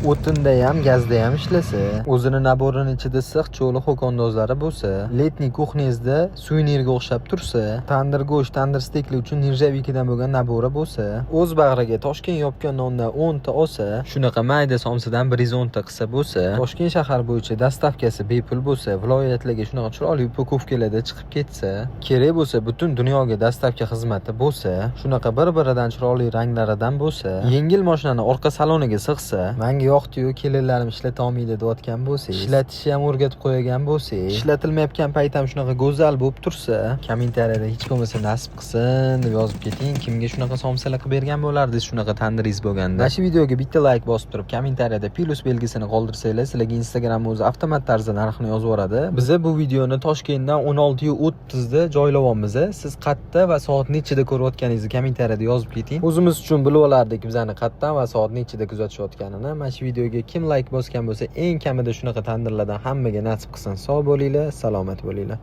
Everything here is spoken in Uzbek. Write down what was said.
O'tinda ham, gazda ham ishlasa, o'zini набор ini ichida issiq cho'li xo'kondozlari bo'lsa, летний кухня ngizda suvenirga o'xshab tursa, tandir go'sht, tandir steykli uchun нержавейка dan bo'lgan набор i bo'lsa, o'z bag'riga Toshkent yopgan nondan 10 ta olsa, shunaqa mayda somsadan 110 ta qilsa bo'lsa, Toshkent shahar bo'yicha доставка si bepul bo'lsa, viloyatlarga shunaqa chiroyli упаковка larda chiqib ketsa, kerak bo'lsa butun dunyoga доставка xizmati bo'lsa, shunaqa bir-biridan chiroyli ranglaridan bo'lsa, yengil mashinani orqa saloniga sig'sa, manga yoqdi-yu, kelinlarim ishlata olmaydi deyotgan bo'lsangiz, ishlatishni ham o'rgatib qo'ygan bo'lsangiz, ishlatilmayotgan payt ham shunaqa go'zal bo'lib tursa, kommentariyada hech bo'lmasa "Nasib qilsin" deb yozib keting. Kimga shunaqa somsalar qilib bergan bo'lardingiz shunaqa tandiringiz bo'lganda? Mana shu videoga bitta layk bosib turib, kommentariyada plyus belgisini qoldirsanglar, sizlarga Instagram o'zi avtomat tarzda narxini yozib yuboradi. Biza bu videoni Toshkentdan 16:30 da joylayapmiz. Siz qayerda va soat nechida ko'rayotganingizni kommentariyada yozib keting. O'zimiz uchun bilib olardik bizani qayerdan va soat nechida kuzatishayotganini. Mana shu videoga kim layk bosgan bo'lsa, eng kamida shunaqa tandirlardan hammaga nasib qilsin. Sog' bo'linglar, salomat bo'linglar.